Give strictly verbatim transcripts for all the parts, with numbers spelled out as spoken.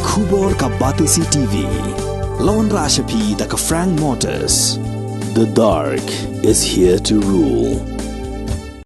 Khubor ka Batesi T V. Lawan Rashapi da ka Frank Motors. The dark is here to rule.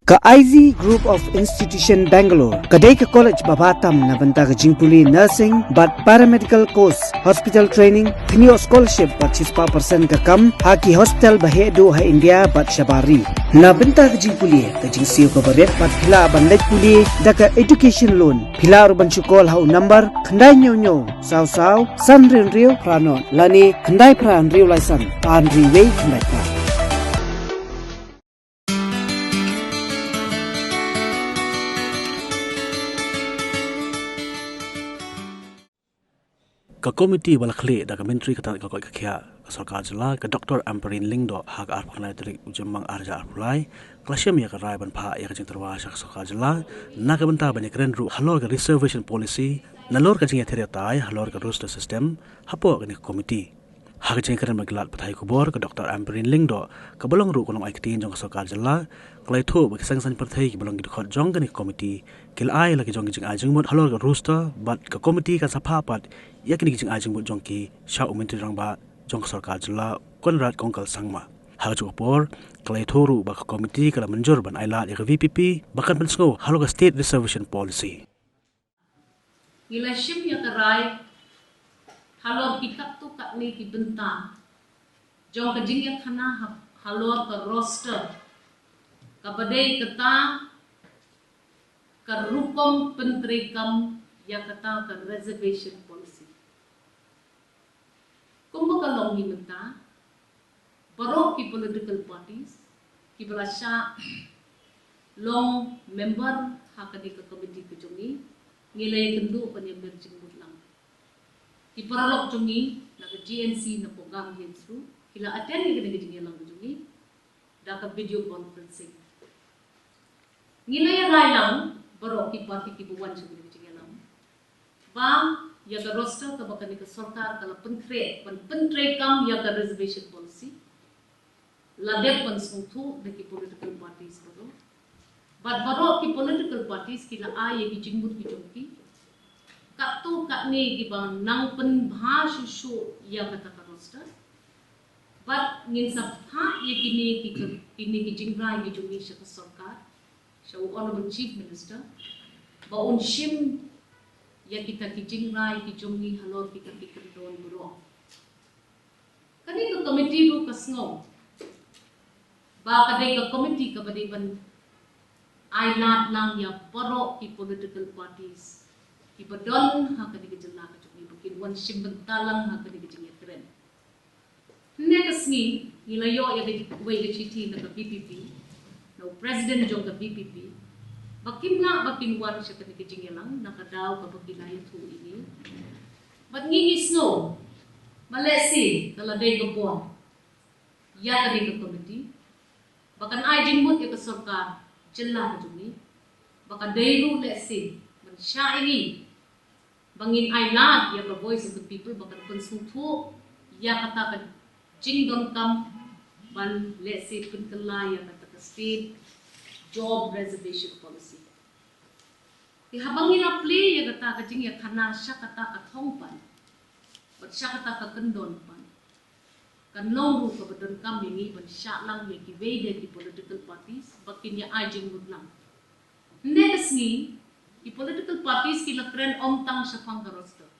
Ka I Z Group of Institution Bangalore ka dei ka college ba bha tam na bynta ka jingpule nursing bad paramedical course, hospital training, kynioh scholarship bad shispah percent ka kam ha ki hospital ba heh duh ha India bad shabar ri. Na bynta ka jingpule ka jingsiew kaba rit bad phi lah ban leit pule da ka education loan, phi lah ruh ban shu call ha u number khyndai hynñiew hynñiew saw saw san hynriew hynriew phra nod lane khyndai phra hynriew lai san ar hynriew wei khyndai phra. Ka komiti ba la khlieh da ka Myntri ka tat ka koit ka khiah ka sorkar jylla, ka Doctor Ampareen Lyngdoh, ha ka arphew khyndai tarik u Jymmang arhajar arphew lai, ka la shim ïa ka rai ban phah ïa ka jingtyrwa sha ka sorkar jylla na ka bynta ban ïakren ruh halor ka reservation policy, nalor ka jingïathied ïatai halor ka roster system hapoh kane ka komiti. Ha ka jingïakren bad ki lad pathai khubor, ka Doctor Ampareen Lyngdoh, kaba long ruh ka nongai ktien jong ka sorkar jylla, ka la ïathuh ba ki seng saiñ pyrthei kiba long ki dkhot jong kane ka komiti ki la ai la ki jong ki jingai jingmut halor ka roster bad ka komiti kan sa phah pat ïa kine ki jingai jingmut jong ki sha u Myntri Rangbah jong ka sorkar jylla, Conrad Kongkal Sangma. Ha kajuh ka por, ka la ïathuh ruh ba ka komiti ka la mynjur ban ai lad ïa ka V P P ba kan pynsngew halor ka State Reservation Policy. Ngi la shim ïa ka rai halor ki katto katne ki bynta jong ka jingïakhana ha-, halor ka roster, kaba dei kata ka rukom pyntreikam ïa kata ka reservation policy. Kumba ka long hi mynta, baroh ki political parties kiba la shah long member ha kane ka komiti ka jong ngi, ngi la ïakynduh ban ïa mer jingmut lang. Ki paralok jong ngi na ka G N C, na Pogam Hills ruh ki la attend ïa kane ka jingïalang ka jong ngi da ka video conferencing. Ngi la ïa rai lang baroh ki party kiba wan sha kane ka jingïalang ba ïa ka roster kaba kane ka sorkar ka la pynkhreh ban pyntreikam ïa ka reservation policy la dep ban sngewthuh da ki political parties baroh. Bad baroh ki political parties ki la ai ïa ki jingmut ki jong ki katto katne kiba nang pynbha shuh shuh ïa kata ka roster. Bad ngin sa phah ïa kine ki, kine ki jingrai ki jong ngi sha ka sorkar, sha u Honorable Chief Minister, ba un shim ïa kita ki jingrai ki jong ngi halor kita ki kyndon baroh. Kane ka komiti ruh ka sngew ba ka dei ka komiti kaba dei ban ai lad lang ïa baroh ki political parties kiba don ha kane ka jylla ka jong ngi ba kin wan shim bynta lang ha kane ka jingïakren. Hynne ka sngi ngi la ïoh ïa kawei ka shithi na ka V P P, na u president jong ka V P P, ba kim lah ba kin wan sha kane ka jingïalang na ka daw kaba ki la ïathuh ïa ngi. Bad ngi ngi sngew ba lehse ka la dei ka bor ïa kane ka komiti ba kan ai jingmut ïa ka sorkar jylla ka jong ngi, ba ka dei ruh lehse ban shah ïa ngi ba ngin ai lad ïa ka Voice of the People ba kan pynsngewthuh ïa kata ka jingdonkam ban lehse pynkylla ïa kata ka State Job Reservation Policy. Te haba ngi la plie ïa kata ka jingïakhana sha kata ka thong pat bad sha kata ka kyndon pat, kan long ruh kaba donkam ïa ngi ban shah lang ïa kiwei de ki political parties ba kin ïa ai jingmut lang. Hynne ka sngi ki political parties ki la kren ym tang shaphang ka roster.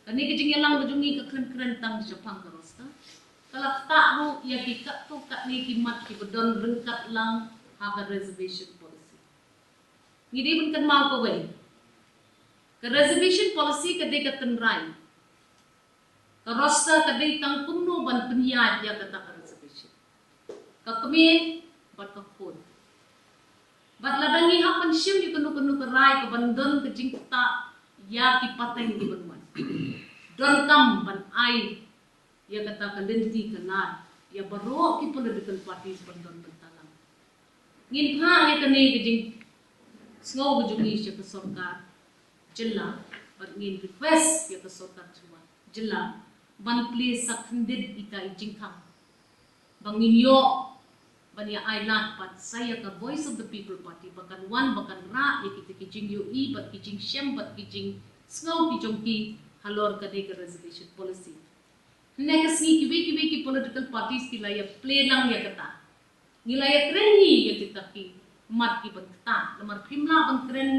Kane ka jingïalang ka jong ngi kam kren tang shaphang ka roster, ka la ktah ruh ïa ki katto katne ki mat kiba don ryngkat lang ha ka reservation policy. Ngi dei ban kynmaw kawei, ka reservation policy ka dei ka tynrai. Ka roster ka dei tang kumno ban pynïaid ïa kata ka reservation, ka kmie bad ka khun. Bad lada ngi hap ban shim ïa kano kano ka rai ka ban don ka jingktah ïa ki pateng ki ban wan, donkam ban ai ïa kata ka lynti ka lad ïa baroh ki political parties ban don bynta lang. Ngin phah ïa kane ka jingsngew ka jong ngi sha ka sorkar jylla, bad ngin request ïa ka sorkar jylla ban plie sa khyndiat ita i jingkhang ba ngin ïoh ban ïa ai lad pat sa ïa ka Voice of the People Party ba kan wan ba kan rah ïa kita ki jingïohi bad ki jingshem bad ki jingsngew ki jong ki halor kane ka reservation policy. Hynne ka sngi kiwei kiwei ki political parties ki la ïa play lang ïa kata. Ngi la ïa kren hi ïa kita ki mat ki ban kata. Namar phim lah ban kren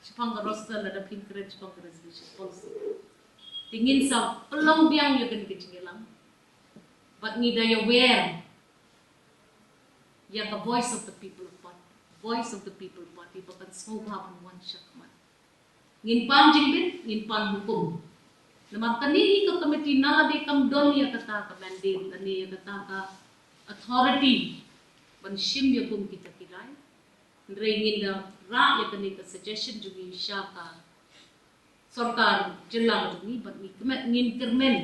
shaphang ka roster lada phim kren shaphang ka reservation policy. Te ngin sa pynlong biang ïa kane ka jingïalang. Bad ngi da ïa wer ïa ka Voice of the People Party, Voice of the People Party ba kan sngewbha ban wan shakhmat. Ngin pan jingbit, ngin pan hukum. Namar kane hi ka committee na la dei kam don ïa kata ka mandate, lane ïa kata ka authority ban shim ïa kum kita ki rai. Hynrei ngin da rah ïa kane ka suggestion jong ngi sha ka sorkar jylla jong ngi, bad ngi kyrmen, ngin kyrmen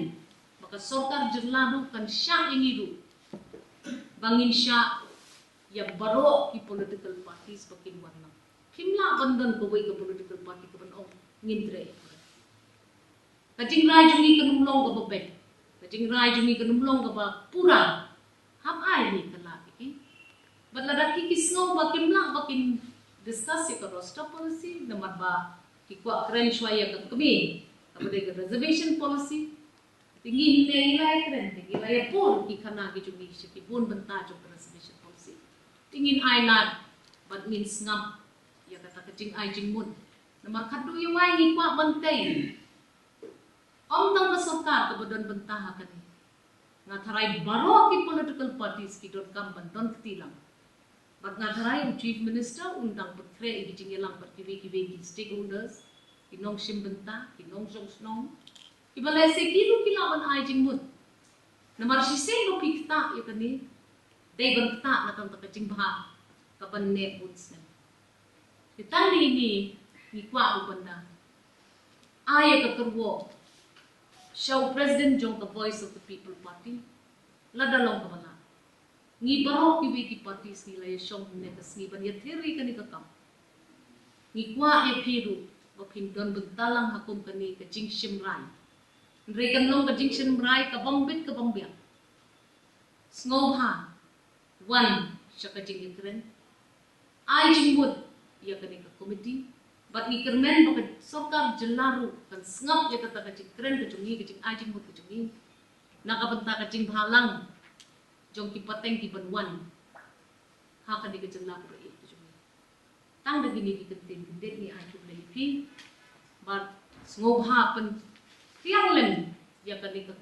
ba ka sorkar jylla ruh kan shah ïa ngi ruh ba ngin shah ïa baroh ki political parties ba kin wan lang. Phim lah ban don kawei ka political party ka ban ong ngin trei. Ka jingrai jong ngi kan ym long kaba beit, ka jingrai jong ngi kan ym long kaba pura. Hap ai hi ka lad ïa ki. Bad lada ki ki sngew ba kim lah ba kin discuss ïa ka roster policy, namar ba ki kwah kren shuwa ïa ka kmie kaba dei ka reservation policy. Te ngi hynne ngi la ïa kren, te ngi la ïa pur ki khana ki jong ngi sha ki bun bynta jong ka reservation policy. Te ngin ai lad bad ngin sngap ïa kata ka jingai jingmut. Namar khatduh ïa wai ngi kwah ban tei. Ym tang ka sorkar kaba don bynta ha kane. Nga tharai baroh ki political parties ki donkam ban don kti lang. Bad nga tharai u Chief Minister un dang pynkhreh ïa ki jingïalang bad kiwei kiwei ki stakeholders, ki nongshim bynta, ki nongshong shnong. Kiba lehse ki ruh ki lah ban ai jingmut. Namar shisien ba phi ktah ïa kane, dei ban ktah na ka bynta ka jingbha kaban neh bun snem. Te tang ine ngi kwah ruh ban da ai ïa ka kyrwoh sha u President jong ka Voice of the People Party, lada long kaba lah. Ngi baroh kiwei ki parties ngi la ïa shong hynne ka sngi ban ïathir ïa kane ka kam. Ngi kwah ïa phi ruh ba phin don bynta lang ha kum kane ka jingshim rai. Hynrei kan long ka jingshim rai kaba ym bit kaba ym biang. Sngewbha wan sha ka jingïakren, ai jingmut ïa kane ka committee. Bad ngi kyrmen ba ka sorkar jylla ruh kan sngap ïa kata ka jingkren ka jong ngi, ka jingai jingmut ka jong ngi na ka bynta ka jingbhalang jong ki pateng ki ban wan ha kane ka jylla kaba ïeit ka jong ngi. Tang da kine ki kyntien kyndit ngi ai khublei ïa phi. Bad sngewbha pyntiang lem ïa kane ka,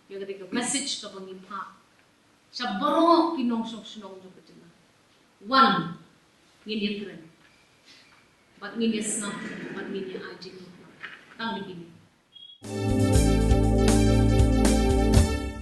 ïa kane ka message kaba ngi phah sha baroh ki nongshong shnong jong ka jylla. Wan, ngin ïakren bad ngin ïasngap bad ngin ïa ai jingmut. Tang da kine.